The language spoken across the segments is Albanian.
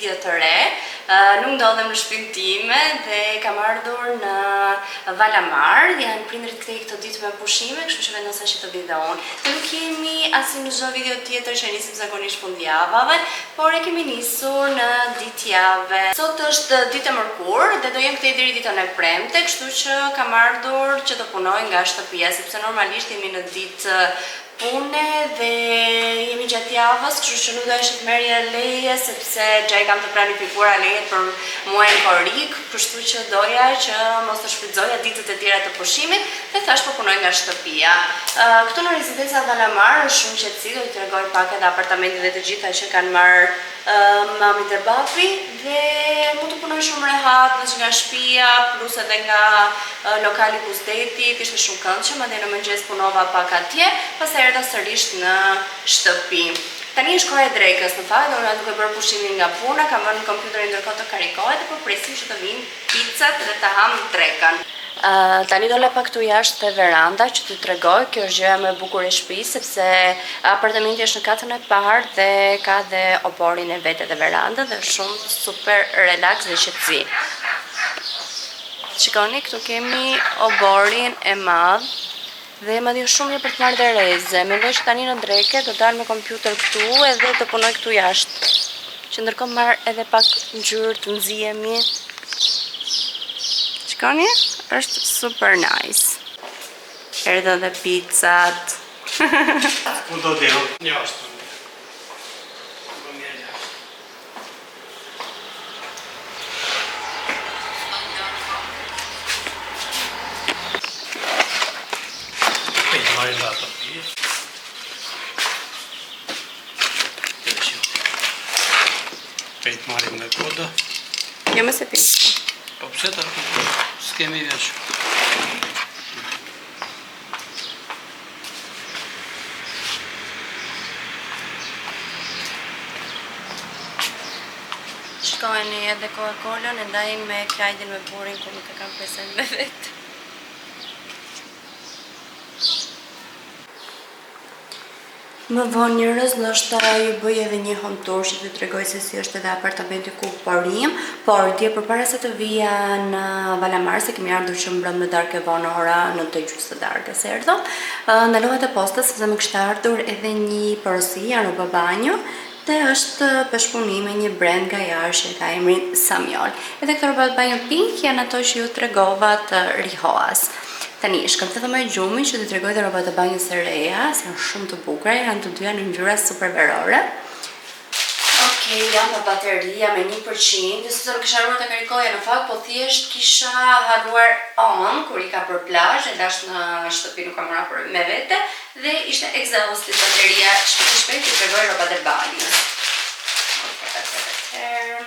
video të re. Nuk ndodhem në shtëpinë time dhe kam ardhur në Valamar. Janë prindërit këtej këto ditë me pushime, kështu që vendosa që të vi dhe unë. Dhe nuk jemi as si në çdo video tjetër që e nisim zakonisht fundjavave, por e kemi nisur në ditë jave. Sot është ditë e mërkurë dhe do jem këtej deri ditën e premte, kështu që kam ardhur që të punoj nga shtëpia, sepse normalisht jemi në ditë pune dhe jemi gjatë javës, kështu që nuk doja që të merrja leje sepse xha i kam të planifikuara lejet për muajin korrik, kështu që doja që mos të shfrytëzoja ditët e tjera të pushimit dhe thash po punoj nga shtëpia. Këtu në Rezidenca Valamar është shumë qetësi, do t'ju tregoj pak edhe apartamentin dhe të gjitha që kanë marrë mami dhe babi dhe mund të punoj shumë rehat veç nga shtëpia, plus edhe nga lokali buzë detit, ishte shumë këndshëm, madje në mëngjes punova pak atje, pastaj erdha sërish në shtëpi. Tani është koha e drekës, në fakt, unë jam duke bërë pushimin nga puna, kam vënë kompjuterin ndërkohë të karikohet dhe po presim që të vijnë pizzat dhe të ham drekën. Tani dola pak këtu jashtë te veranda që t'ju tregoj, kjo është gjëja më e bukur e shtëpisë sepse apartamenti është në katën e parë dhe ka dhe oborrin e vet edhe verandën dhe është shumë super relax dhe qetësi. Shikoni, këtu kemi oborrin e madh dhe madje është shumë mirë për të marrë dhe reze. Mendoj që tani në dreke do dal me kompjuter këtu edhe të punoj këtu jashtë. Që ndërkohë marr edhe pak ngjyrë të nxihemi. Shikoni, është super nice. Erdhën dhe pizzat. Ku do të jam? Jashtë. Po mirë jashtë. E marrim dhe ato pije. Pejt marrim nga koda. Jo më se pi. Po pse ta? S'kemi vesh. Shikojeni edhe Coca-Colën e ndajmë me Klajdin me burrin kur nuk e kam prezent me vete. Më vonë njerëz, ndoshta ju bëj edhe një home tour që t'ju tregoj se si është edhe apartamenti ku po rrim, por dje përpara se të vija në Valamar, se kemi ardhur që mbrëmë në darkë e vonë ora 9:30 të darkës erdhëm, ndalova te posta sepse më kishte ardhur edhe një porosi, janë rroba banjo dhe është bashkëpunim me një brand nga jashtë që e ka emrin Samiol. Edhe këto rroba banjo pink janë ato që ju tregova të Rihoas. Tani, shkojmë te dhoma e gjumit që t'ju tregoj dhe rrobat e banjës së reja, se janë shumë të bukura, janë të dyja në ngjyra super verore. Okej, jam pa bateri, jam me 1%, jo sepse nuk kisha harruar ta karikoja në fakt, po thjesht kisha harruar on kur ika për plazh, e lash në shtëpi, nuk kam marrë për me vete dhe ishte exhausted bateria. Shpejt e shpejt t'ju tregoj rrobat e banjës. Okej, atëherë, atëherë.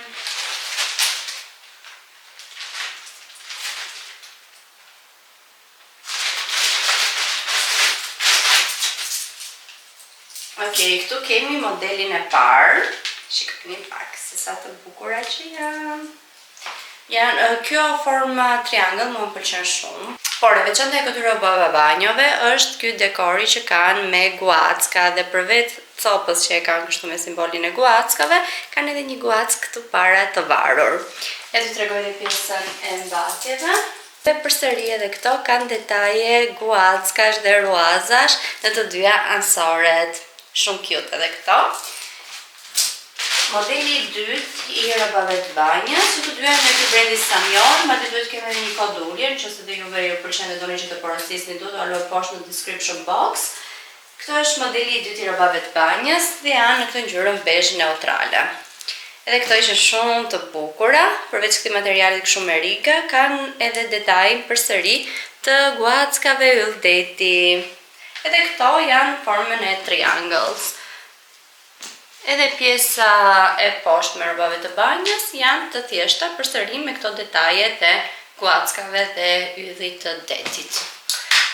Ok, këtu kemi modelin e parë. Shikoni pak se sa të bukura që janë. Janë kjo forma triangle mua më pëlqen shumë. Por e veçanta e këtyre rrobave banjove është ky dekori që kanë me guacka dhe përveç copës që e kanë kështu me simbolin e guackave, kanë edhe një guackë këtu para të varur. E t'ju tregoj edhe pjesën e mbathjeve. Dhe përsëri edhe këto kanë detaje guackash dhe ruazash në të dyja anësoret. Shumë cute edhe këto. Modeli i dytë i rrobave të banjës, që të dyja nga ky brendi Samiol, madje duhet të kemi edhe një kod ulje, nëse dhe juve ju pëlqen dhe doni që të porosisni, do t'ua lë poshtë në description box. Këto është modeli i dytë i rrobave të banjës dhe janë në këtë ngjyrën bezh neutrale. Edhe këto ishin shumë të bukura, përveç këtij materialit kështu me riga, kanë edhe detajin përsëri të guackave yll deti. Edhe këto janë formën e triangles. Edhe pjesa e poshtme e rrobave të banjës janë të thjeshta përsëri me këto detajet e guackave dhe yllit të detit.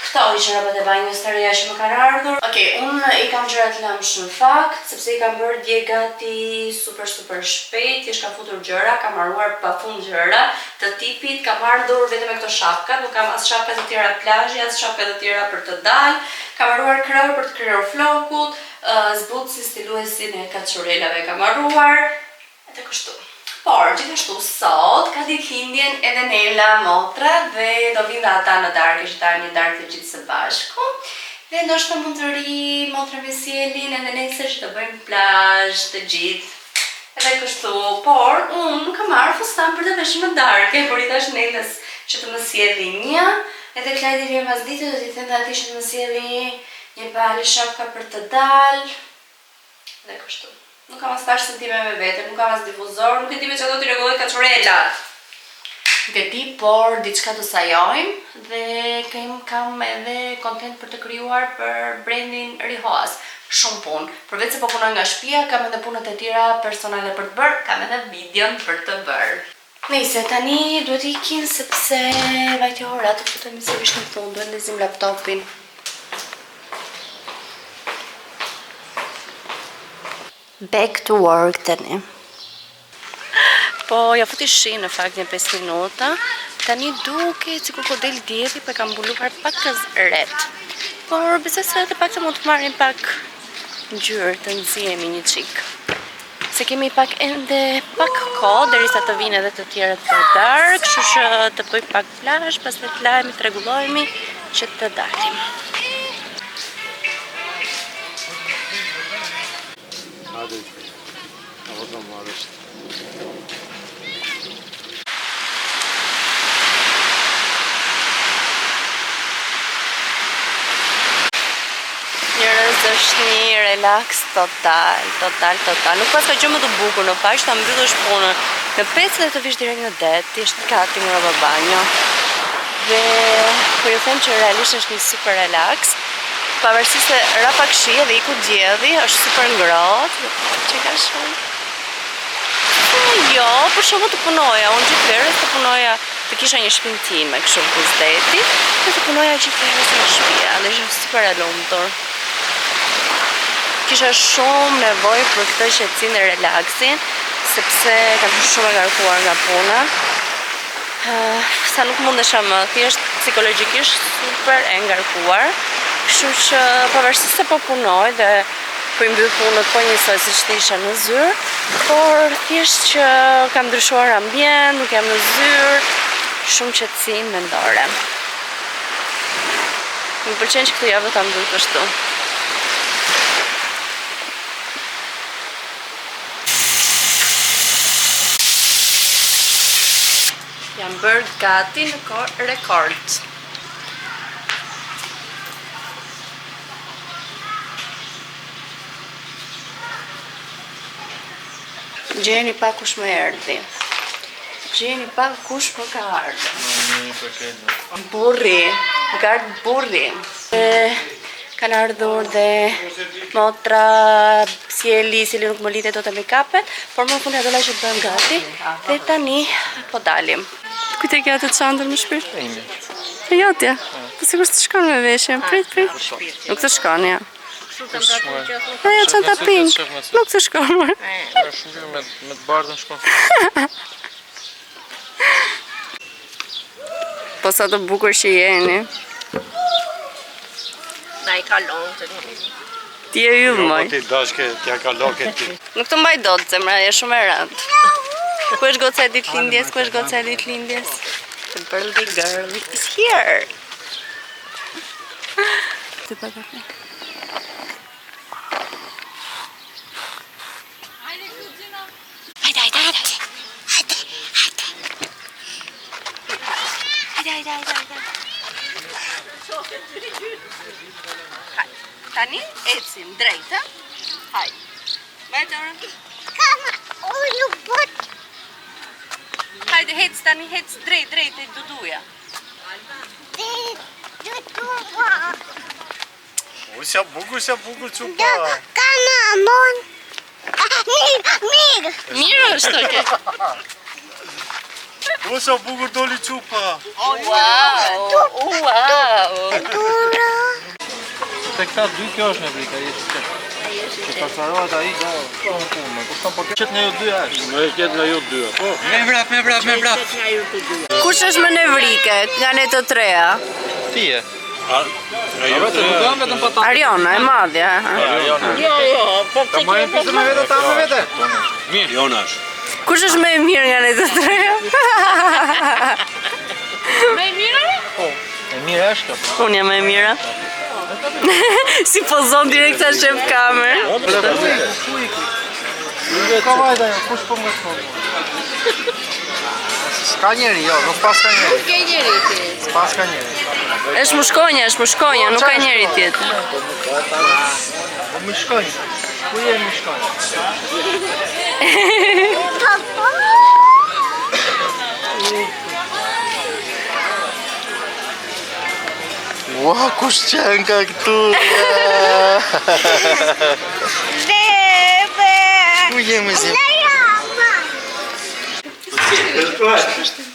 Këto ishin rrobat e banjës të reja që më kanë ardhur. Okej, unë i kam gjërat lëmsh në fakt, sepse i kam bërë dje gati super super shpejt, thjesht kam futur gjëra, kam harruar pafund gjëra të tipit, kam ardhur vetëm me këto shapka, nuk kam as shapka të tjera plazhi, as shapka të tjera për të dalë, kam harruar krehër për të krehur flokut, zbutësin stiluesin e kaçurelave kam harruar, edhe kështu. Por, gjithashtu sot ka ditëlindjen edhe Nela motra dhe do vinë dhe ata në darkë, që të hamë një darkë të gjithë së bashku. Dhe ndoshta mund të rri motra me Sielin edhe nesër që të bëjmë plazh të gjithë. Edhe kështu, por unë nuk kam marrë fustan për të veshur në darkë, por i thashë Nelës që të më sjelli një, edhe Klajdi vjen pasdite do t'i them dhe atij që të më sjelli një palë shapka për të dalë. Dhe kështu. Nuk kam as tharësen time me vete, nuk kam as difuzor, nuk e di me çfarë do t'i rregulloj kaçurelat. Nuk e di, por diçka do sajojmë dhe kem kam edhe content për të krijuar për brandin Rihoas. Shumë punë. Përveç se po punoj nga shtëpia, kam edhe punët e tjera personale për të bërë, kam edhe videon për të bërë. Nejse, tani duhet ikim sepse vajti ora të futemi sërish në punë, duhet ndezim laptopin. Back to work tani. Po, ja futi shi në fakt një 5 minuta. Tani duket sikur po del dielli, po e kam mbuluar pak retë. Por besoj se edhe pak të mund të marrim pak ngjyrë të nxihemi një çik. Se kemi pak ende pak kohë derisa të vinë edhe të tjerët për darkë, kështu që të bëj pak plazh, pastaj të lahemi, të rregullohemi që të dalim. Hajde, apo të marrësh. Njerëz është një relax total, total, total. Nuk paska gjë më të bukur në fakt, ta mbyllësh punën në 5 dhe të vish direkt në det, ti është gati me rroba banjo. Dhe po ju them që realisht është një super relax. Pavarësisht se ra pak shi edhe iku dielli, është super ngrohtë, që ka shumë. Po jo, për shembull të punoja, unë gjithë verës të punoja, të kisha një shtëpinë time kështu buzë detit, dhe të punoja gjithë verës në shtëpi, dhe isha super e lumtur. Kisha shumë nevojë për këtë qetësinë dhe relaksin, sepse kam qenë shumë e ngarkuar nga puna. Sa nuk mundesha më, thjesht psikologjikisht super e ngarkuar. Kështu që pavarësisht se po punoj dhe po i mbyll punët po njësoj siç të isha në zyrë, por thjesht që kam ndryshuar ambient, nuk jam në zyrë, shumë qetësi mendore. Më pëlqen që këtë javë do ta mbyll kështu. Jam bërë gati në kohë rekord. Gjeni pak kush më erdhi. Gjeni pak kush më ka ardhur. Burri, më ka ardhur burri. E, kanë ardhur dhe motra, Sieli, Sieli nuk më linte dot të make-upet, por më në fund ja dola që të bëhem gati. Dhe tani po dalim. Kujt e ke atë çantën më shpirt? Ime. E jotja. Po sigurisht të shkon me veshjen. Prit, prit. Nuk të shkon, ja. Ajo çanta pink. Nuk të shkon më. Ka shumë mirë me me të bardhën shkon. Po sa të bukur që jeni. Na i kalon të një. Ti je yll Jo, po moj. ti dashke, t'ja kalon ke ti. Nuk të mbaj dot zemra, je shumë e rëndë. Ku është goca e ditëlindjes? Ku është goca e ditëlindjes? The birthday girl is here. Të pa kafe. Hajde, hajde, hajde. Hajde, hajde. Hajde, hajde, hajde, hajde. Hajde. Tani ecim drejt, ha? Hajde. Mbaj dorën. Kama, unë nuk bot. Hajde, hec tani, hec drejt, drejt te Duduja. Dhe duduva. U sa bukur, sa bukur çupa. Kama, mon. Ah, Mirë, mirë. Mirë është, okay. U sa bukur doli çupa. Wow, wow. Dura. Te këta dy kjo është nevrika, ai është qet. Që pasarohet ai do shumë punë, kupton po qet nga ju dy është. Më qet nga ju dy, po. Me vrap, me vrap, me vrap. Kush është më nevrike nga ne të treja? Ti je. A, nga ju dy. Nuk do vetëm patate. Ariona, e madhja. ha. Ariona. Jo, jo, po Ta marrim pizën me vete, ta me vete. Mirë. Jona është. Kush është më e mirë nga ne të treja? Më e mira? Po, e mirë është kjo. po. Unë jam më e mira. Si pozon direkt sa shef kamer. Ka vajta jo, kush po më thonë? S'ka njeri, jo, nuk pas ka njeri. Ke njeri ti. S'pas ka njeri. Është mushkonja, është mushkonja, nuk ka njeri tjetër. Po më shkojnë. Ku je më shkojnë? Papa. Ua, kush qenë ka këtu? Bebe. Ku jemi si? Leja,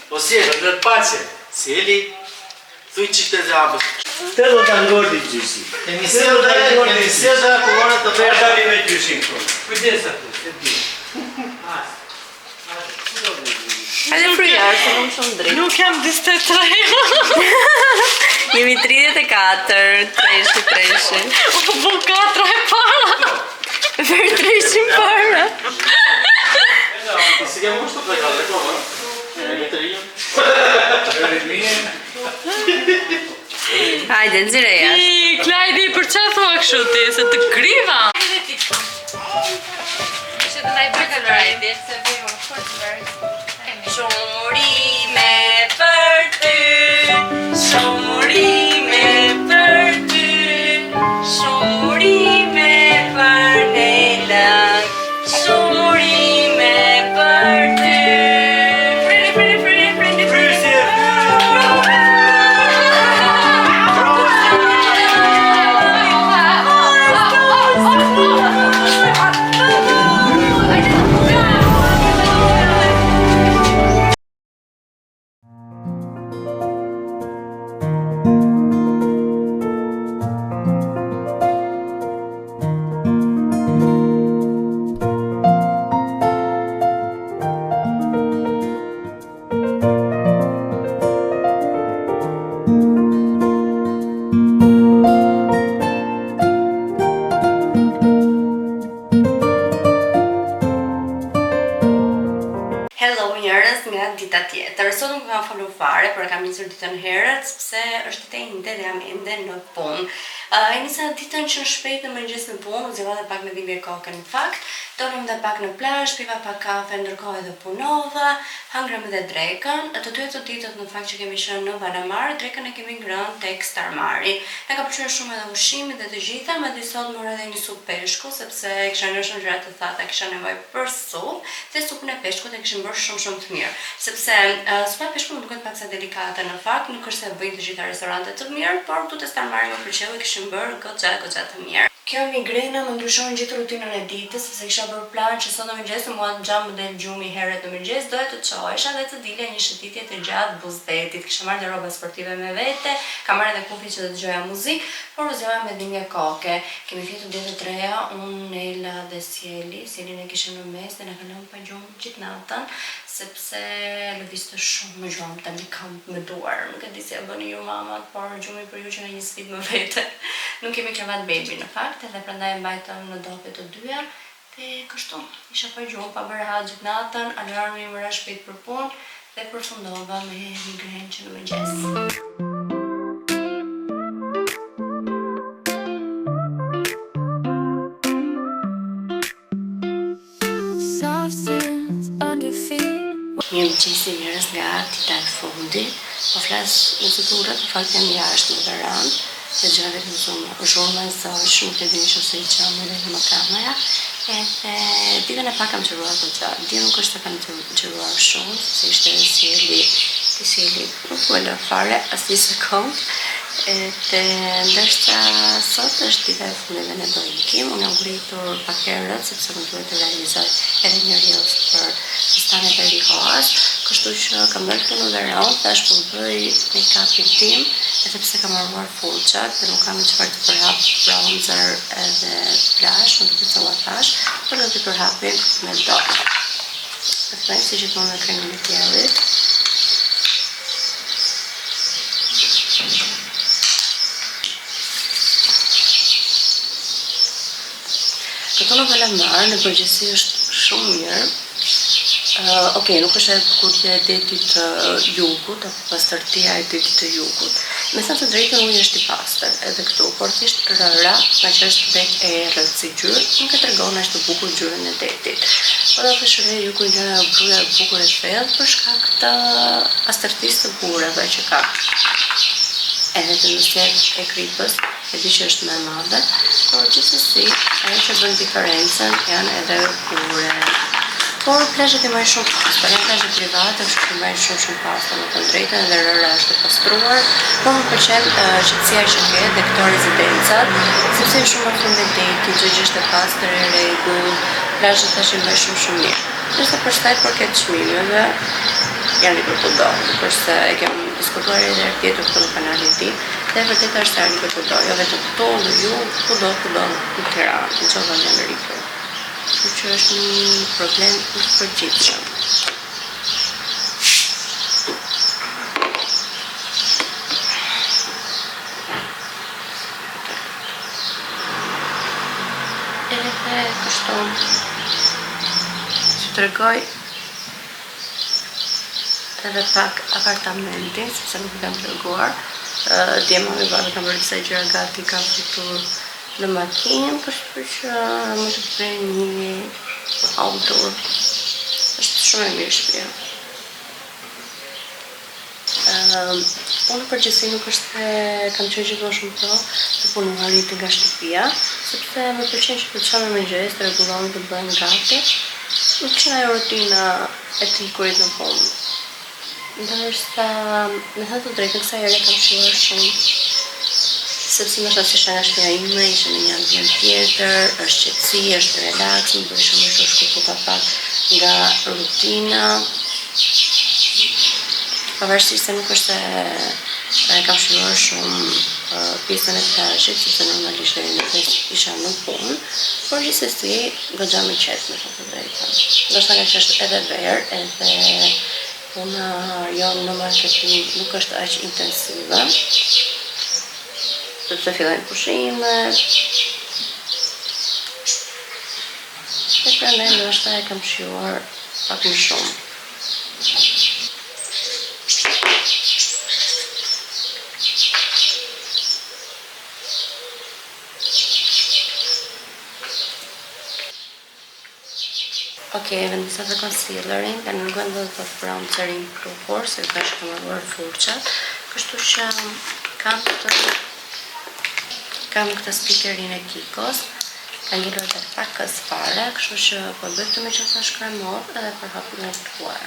Po si e, do të pace. Sjeli, thuj çik të zabës. Te do ta ngordi gjyshi. Kemi sjellë dhe, kemi sjellë dhe akullore të Të verdha. dali me gjyshin këtu. Kujdes aty, e di. Hajde fryja, është shumë shumë dritë. Nuk jam 43. Jemi 34, treshi, treshi. U bu katra e para. Ver treshin para. Si ke mushtu të ka dhe koma? E të rinjë. Hajde, nxire jashtë. I, Klajdi, për që thua kështu ti, se të kriva? Ishte të na i bëj Klajdi. Shumë urime për ty, shumë urime për ty, shumë urime për Nelën, shumë urime për ty. Freni, freni, freni, freni, freni. Hello njerëz nga dita tjetër. Sot nuk kam folur fare, por e kam nisur ditën herët sepse është ditë e enjte dhe jam ende në punë. E nisa ditën që shpejt në mëngjes në punë, u zgjova edhe pak me dhimbje koke në fakt. Dolëm edhe pak në plazh, piva pak kafe, ndërkohë edhe punova, hëngrëm edhe drekën. Të dy të ditët në fakt që kemi qenë në Valamar, drekën e kemi ngrënë tek Starmari. Na ka pëlqyer shumë edhe ushqimi dhe të gjitha, madje sot mora edhe një supë peshku sepse kisha ngrënë shumë gjëra të thata, kisha nevojë për supë dhe supën e peshkut e kishim bërë shumë shumë të mirë, sepse supa e peshkut më duket paksa delikate në fakt, nuk është se e bëjnë të gjitha restorantet të mirë, por këtu te Starmari më pëlqeu e kishim bërë goxha goxha të mirë. Kjo migrena më ndryshon gjithë rutinën e ditës, sepse kisha bërë plan që sot në mëngjes mua xha më del gjumi herët në mëngjes, doja të çohesha dhe të dilja një shëtitje të gjatë buzë detit. Kisha marrë dhe rroba sportive me vete, kam marrë edhe kufi që të dëgjoja muzikë, por u zgjova me dhimbje koke. Kemi fjetur dje të treja, unë, Nela dhe Sjeli. Sjelin e kishim në mes dhe na ka lënë pa gjumë gjithë natën, sepse lëvizte shumë më gjuam tani kam me duar. Nuk e di si e bëni ju mamat, por gjumi për ju që nga një sfidë më vete. Nuk kemi krevat baby në fakt, edhe prandaj e mbajtëm në dope të dyja. Dhe kështu, isha pa gjumë, pa bërë rahat gjithë natën, alarmi më ra shpejt për punë dhe përfundova me migrenë që në mëngjes. Soft sands under feet. Mirëmëngjesi njerëz nga dita e fundit. Po flas në zë të ulët, në fakt jam jashtë në verandë. Dhe dëgjoj vetëm zhurmë, zhurma zogjsh, nuk e di nëse i dëgjoni edhe në kamera. Edhe ditën e parë kam xhiruar goxha. Dje nuk është se kam xhiruar shumë, sepse ishte edhe Sjeli, dhe Sjeli nuk më lë fare asnjë sekond. Edhe ndërsa sot është dita e fundit dhe ne do ikim, unë jam ngritur pak herët sepse më duhet të realizoj edhe një reels për fustanet e Rihoas, kështu që kam dalë këtu në verandë, thash po bëj make-upin tim, edhe pse kam harruar furçat dhe nuk kam çfarë të përhap bronzer edhe blush, më duket se ua thash, por do t'i përhapim me dorë. Do të bëjmë si gjithmonë me kremin e diellit. Këtu në Valamar, në përgjithësi është shumë mirë. Uh, ok, nuk është ajo bukuria e detit të jugut apo pastërtia e detit të jugut. Me thënë të drejtën uji është i pastër edhe këtu, por thjesht rëra, ngaqë është vetë e errët si ngjyrë, nuk e tregon aq të bukur ngjyrën e detit. Po do të shërej jugu ngjyra e bluja e bukur e thellë për shkak të pastërtisë së gurëve që ka. Edhe dendësia e kripës e di që është më e madhe, por gjithsesi ajo që bën diferencën janë edhe guret. Por plazhet i mbajnë shumë pastër, janë plazhe private, kështu që mbajnë shumë shumë pastër me të drejtën dhe rëra është e pastruar. Por më pëlqen uh, qetësia që ke dhe këto rezidencat, sepse janë shumë afër me detin, çdo gjë është e pastër e rregull, plazhet tash i mbajnë shumë shumë mirë. Ndërsa për sa i përket çmimeve, janë rritur kudo, nuk është se e kem diskutuar edhe herë tjetër këtu në kanalin tim, dhe e vërteta është se janë rritur kudo, jo vetëm këtu, në jug, kudo, kudo në Tiranë, në çdo vend janë rritur. Kështu që është një problem i përgjithshëm. Edhe kështu Që tregoj edhe pak apartamentin, sepse nuk e kam treguar. Dje mami babi kanë bërë disa gjëra gati, kam futur në makinë, kështu që mund të bëj një home tour. Është shumë e mirë shtëpia. Unë në përgjithësi nuk është se kam qenë gjithmonë shumë pro të punuarit nga shtëpia, sepse më pëlqen që të çohem në mëngjes, të rregullohem, të bëhem gati. Më pëlqen ajo rutina e të ikurit në punë. Ndërsa, me thënë të drejtën, kësaj here kam shijuar shumë sepse ndoshta s'isha nga shtëpia ime, isha në një ambient tjetër, është qetësi, është relaks, më bëri shumë mirë që u shkëputa pak nga rutina. Pavarësisht se nuk është se e kam shijuar shumë pjesën e plazhit, sepse normalisht deri në 5 isha në punë, por gjithsesi goxha më qetë me thënë të drejtën. Ndoshta nga që është edhe verë, edhe puna jonë në marketing nuk është aq intensive, sepse fillojnë pushimet. Dhe prandaj ndoshta e kam shijuar pak më shumë. Ok, vendosa dhe concealerin, tani nuk vendos dot bronzerin pluhur, se bashkë kam marruar furçat, kështu që kam këtë kam këtë stickerin e Kikos, ka ngelur edhe pakës fare, kështu që po e bëj këtë me që është kremot edhe përhap në duar.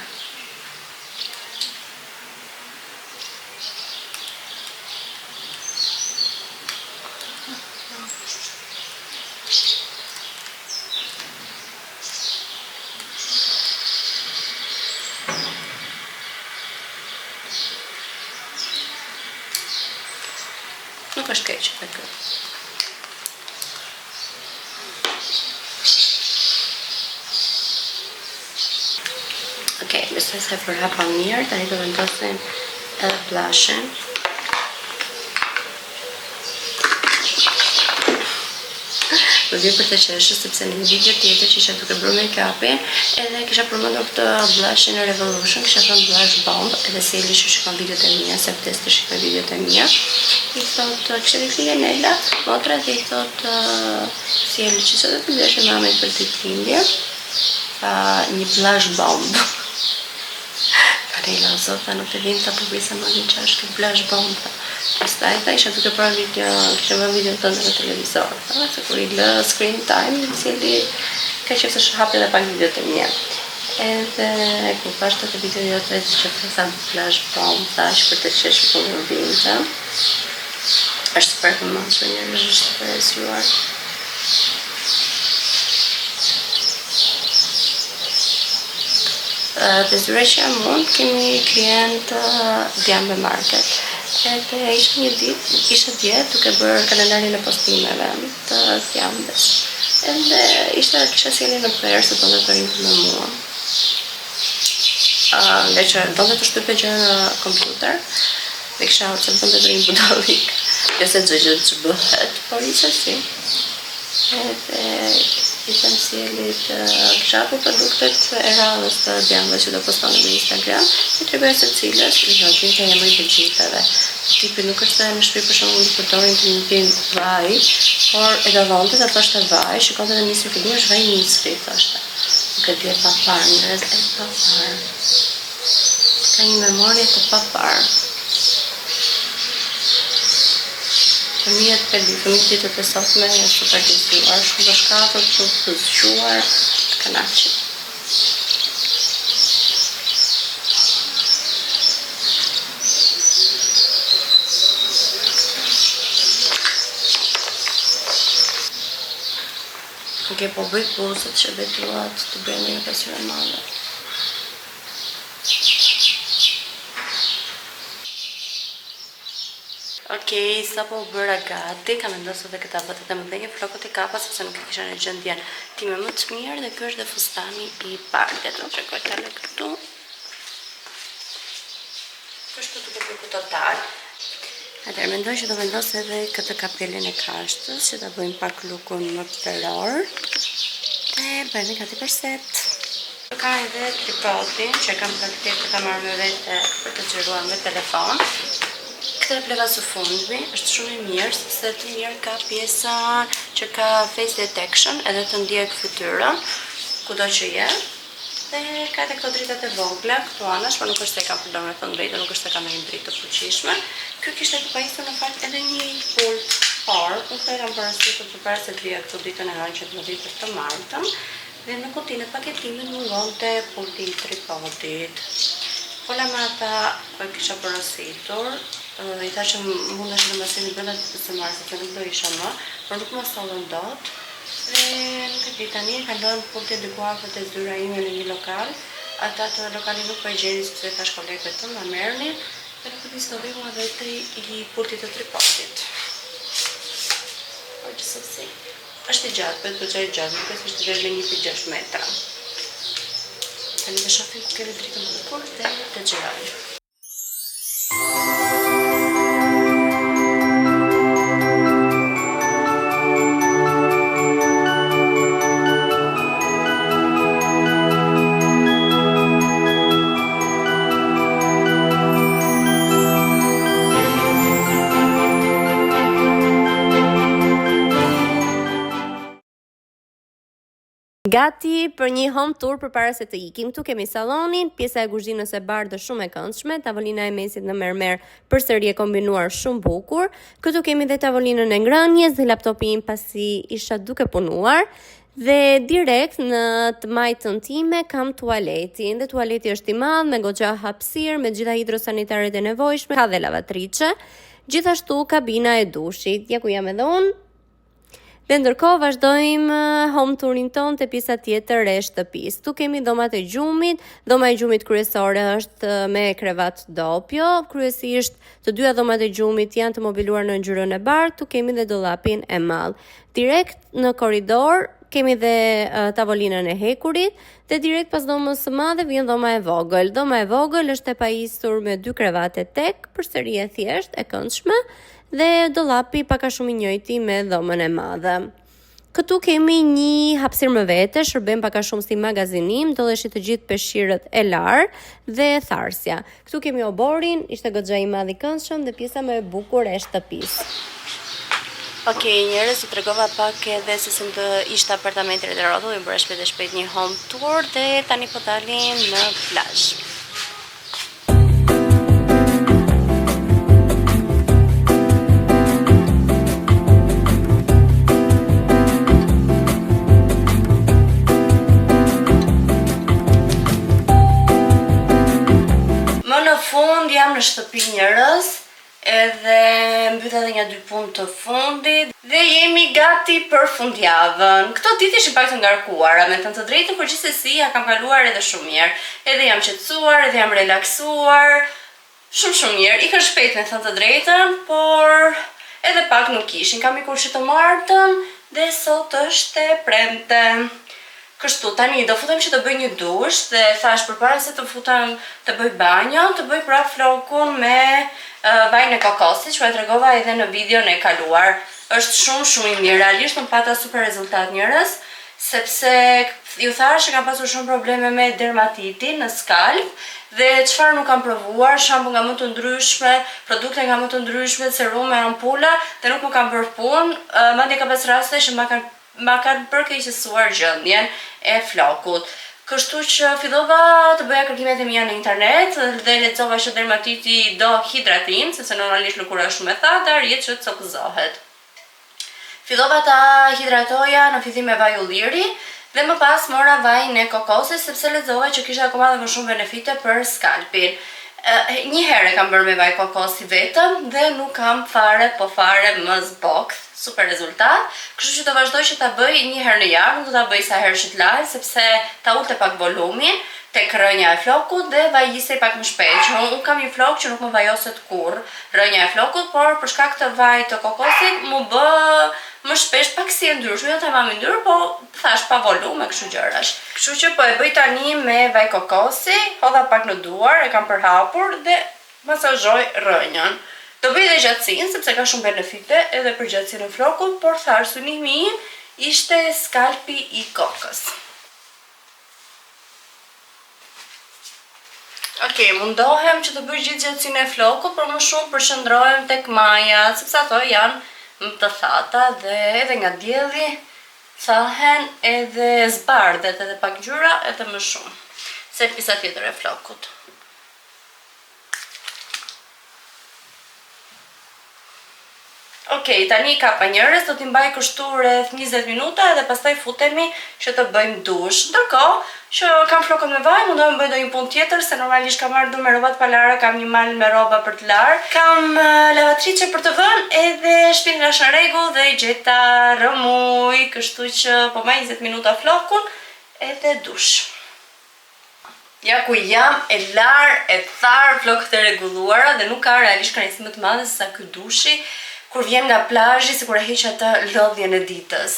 Nuk është keq edhe ky. Okej, besoj se e përhapa mirë, tani do vendosim edhe blushin. Më vjen për të qeshur sepse në një video tjetër që isha duke bërë make-upin, edhe kisha përmendur këtë blushin e Revolution, kisha thënë blush bomb, edhe Seli që shikon videot e mia, se vdes të shikoj videot e mia. I thot, kishte ditëlindje Nela, motra dhe i thot Seli që sot do të blesh mamit për ditëlindje, tha një blush bomb. Tha Nela, o zot, tha nuk të vim ta po prisa më një që është kjo blush bomb, tha. Pastaj tha isha duke parë video, kisha parë video tënde në televizor, tha, se kur i lë screen time, i cili ka qef të hapi edhe pak videot e mia. Edhe kur pash të video jote që të tha blush bomb, tha që për të qeshur po më vinte. Është super e vëmendshme njerëz, është super e zgjuar. Te zyra që jam unë, kemi klient Diambe Market. Edhe isha një ditë, isha dje duke bërë kalendarin e postimeve të Diambes. Edhe ishte kisha sjellë në prerë se donte të rinte me mua. Uh, nga që donte të shtypte gjëra në kompjuter, dhe kisha që bënte të një budallik. Jo se çdo gjë që bëhet, por gjithsesi. Edhe I them Sielit, kisha hapur produktet e radhës të Bianca që do postonin në Instagram, i tregoja se cilës, i do dinte emrin të gjithave. Tipi nuk është se në shtëpi për shembull përdorin të njëjtin vaj, por e dallonte dhe thoshte vaj, shikonte dhe misri fillim është vaj misri, thoshte. Nuk e di e paparë, njerëz e paparë. Ka një memorie të paparë. Fëmijët e di, fëmijët ditët e sotme janë super të zgjuar, shumë të shkathët, shumë të zgjuar, të kënaqur. Ok, po bëj buzët që vetullat të bëjnë një pasqyrë e madhe. Ok, sapo u bëra gati, kam vendosur edhe këta botet e mëdhenj, flokët i kapa sepse nuk e kisha në gjendjen time më të mirë dhe ky është dhe fustani i parë. Dhe të tregoj tani këtu. Kështu duket looku total. Atëherë mendoj që do vendos edhe këtë kapelën e kashtës që ta bëjmë pak lookun më veror. Dhe bëhemi gati për set. Ka edhe tripodin që e kam praktikisht për ta marrë me vete për të xhiruar me telefon. Këtë e bleva së fundmi, është shumë i mirë sepse të mirë ka pjesa që ka face detection edhe të ndjek fytyrën kudo që je. Dhe ka edhe këto dritat e vogla këtu anash, por nuk është se e kam përdorur me thënë drejtën, nuk është se ka ndonjë dritë të fuqishme. Ky kishte të pajisur në fakt edhe një pult, por unë këtë e kam porositur përpara se të vija këtu ditën e hënë që të më vinte të martën. Dhe në kutinë e paketimit mungonte pulti i tripodit. Fola me ata ku e kisha porositur, i thashë që mundeshin të ma sillnin brenda ditës së martë sepse nuk do isha më, por nuk ma sollën dot. Dhe nuk e di, tani e kanë lënë pultin diku afër te zyra ime në një lokal. Ata të lokalit nuk po e gjenin sepse i thashë kolegëve të ma merrnin. Dhe nuk e di s'do vijë mua dhe i pultit të tripodit. Por gjithsesi. Është i gjatë, bëhet goxha i gjatë, më duket se është deri në 1.6 metra. Tani të shohim ku kemi dritën bukur dhe të xhirojmë. Gati për një home tour përpara se të ikim. Këtu kemi sallonin, pjesa e kuzhinës e bardhë shumë e këndshme, tavolina e mesit në mermer përsëri e kombinuar shumë bukur. Këtu kemi dhe tavolinën e ngrënies dhe laptopin im pasi isha duke punuar. Dhe direkt në të majtën time kam tualetin dhe tualeti është i madh me goxha hapësirë, me gjitha hidrosanitaret e nevojshme, ka dhe lavatriçe. Gjithashtu kabina e dushit, ja ku jam edhe unë. Dhe ndërkohë vazhdojmë eh, home tourin tonë te pjesa tjetër e shtëpisë. Këtu kemi dhomat e gjumit, dhoma e gjumit kryesore është eh, me krevat dopjo, kryesisht të dyja dhomat e gjumit janë të mobiluar në ngjyrën e bardhë, këtu kemi dhe dollapin e madh. Direkt në korridor kemi dhe tavolinën e hekurit dhe direkt pas dhomës së madhe vjen dhoma e vogël. Dhoma e vogël është e pajisur me dy krevate tek, përsëri e thjeshtë, e këndshme dhe dollapi pak a shumë i njëjti me dhomën e madhe. Këtu kemi një hapësirë më vete, shërben pak a shumë si magazinim, ndodheshin të gjithë peshqirët e larë dhe tharsja. Këtu kemi oborrin, ishte goxha i madh i këndshëm dhe pjesa më e bukur e shtëpisë. Ok, njerëz, ju tregova pak edhe se si ishte apartamenti rreth e rrotull, ju bëra shpejt e shpejt një home tour dhe tani po dalim në plazh. Më në fund jam në shtëpi njerëz, edhe mbylla edhe një dy punë të fundit dhe jemi gati për fundjavën. Këto ditë ishin pak të ngarkuara, me thënë të drejtën, por gjithsesi ja kam kaluar edhe shumë mirë. Edhe jam qetësuar, edhe jam relaksuar. Shumë shumë mirë, ikën shpejt me thënë të drejtën, por edhe pak nuk ishin. Kam ikur që të martën dhe sot është e premte. Kështu, tani do futem që të bëj një dush dhe thash përpara se të futem të bëj banjo, të bëj prapë flokun me uh, vajin e kokosit, që e tregova edhe në videon e kaluar. Është shumë shumë i mirë, realisht më pata super rezultat njerëz. Sepse ju thashë që kam pasur shumë probleme me dermatitin në skalp dhe çfarë nuk kam provuar, shampo nga më të ndryshme, produkte nga më të ndryshme, serume, ampula dhe nuk më kanë bërë punë, madje ka pas raste që ma kanë ma kanë përkeqësuar gjendjen e flokut. Kështu që fillova të bëja kërkimet e mia në internet dhe lexova që dermatiti do hidratim, sepse normalisht lëkura është shumë e thatë dhe arrihet që të copëzohet. Fillova ta hidratoja në fillim me vaj ulliri dhe më pas mora vajin e kokosit sepse lexova që kishte akoma dhe më shumë benefite për skalpin. Një herë e kam bërë me vaj kokosi vetëm dhe nuk kam fare po fare më zbokth, super rezultat. Kështu që do vazhdoj që ta bëj një herë në javë, nuk do ta bëj sa herë që të lahem sepse ta ulte pak volumin tek rrënja e flokut dhe vajisej pak më shpejt, që unë kam një flok që nuk më vajoset kurrë rrënja e flokut, por për shkak të vajit të kokosit m'u bë më shpesh pak si e ndyrshme, jo tamam e ndyrë, po thash pa volum e kështu gjërash. Kështu që po e bëj tani me vaj kokosi, hodha pak në duar, e kam përhapur dhe masazhoj rrënjën. Do bëj edhe gjatësinë, sepse ka shumë benefite edhe për gjatësinë e flokut, por thash synimi im ishte skalpi i kokës. Ok, mundohem që të bëj gjithë gjatësinë e flokut, por më shumë përqendrohem tek majat, sepse ato janë më të thata dhe edhe nga dielli thahen edhe zbardhet edhe pak ngjyra edhe më shumë se pjesa tjetër e flokut. Ok, tani kapa njerëz, do t'i mbaj kështu rreth 20 minuta edhe pastaj futemi që të bëjmë dush. Ndërkohë që kam flokët me vaj, mundohem bëj ndonjë punë tjetër, se normalisht kam ardhur me rroba të palara, kam një mal me rroba për të larë. Kam lavatriçe për të vënë edhe shtëpinë lashë në rregull dhe gjeta rrëmujë, kështu që po mbaj 20 minuta flokun edhe dush. Ja ku jam e larë, e tharë, flokët e rregulluara dhe nuk ka realisht kënaqësi më të madhe se sa ky dushi kur vjen nga plazhi, sikur e heq atë lodhjen e ditës.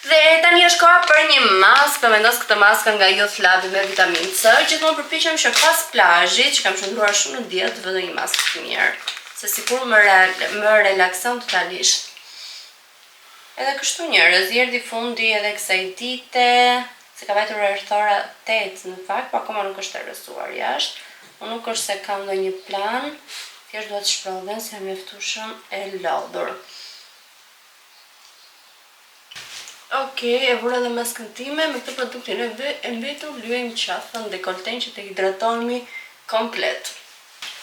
Dhe tani është koha për një maskë, po vendos këtë maskën nga Youth Lab me vitaminë C. Gjithmonë përpiqem që pas plazhit, që kam qëndruar shumë në diell, të vë ndonjë maskë të mirë, se sikur më më relakson totalisht. Edhe kështu njerëz, i erdhi fundi edhe kësaj dite, se ka vajtur rreth ora 8 në fakt, po akoma nuk është errësuar jashtë. Unë nuk është se kam ndonjë plan, thjesht dua të shprodhem se jam mjaftueshëm e lodhur. Ok, e vura edhe maskën time, me këtë produktin e mbetur lyejmë qafën dekolten që të hidratohemi komplet.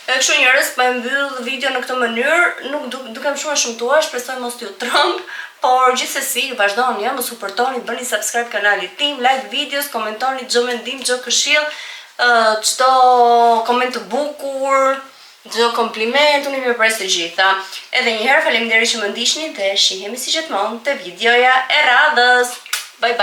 Edhe kështu njerëz, po e mbyll video në këtë mënyrë, nuk duk, dukem shumë e shëmtuar, shpresoj mos t'ju tremb, por gjithsesi ju vazhdoni, ja, më suportoni, bëni subscribe kanalit tim, like videos, komentoni çdo mendim, çdo këshill, çdo koment të bukur, çdo kompliment, unë i mirëpres të gjitha. Edhe një herë faleminderit që më ndiqni dhe shihemi si gjithmonë te videoja e radhës. Bye bye.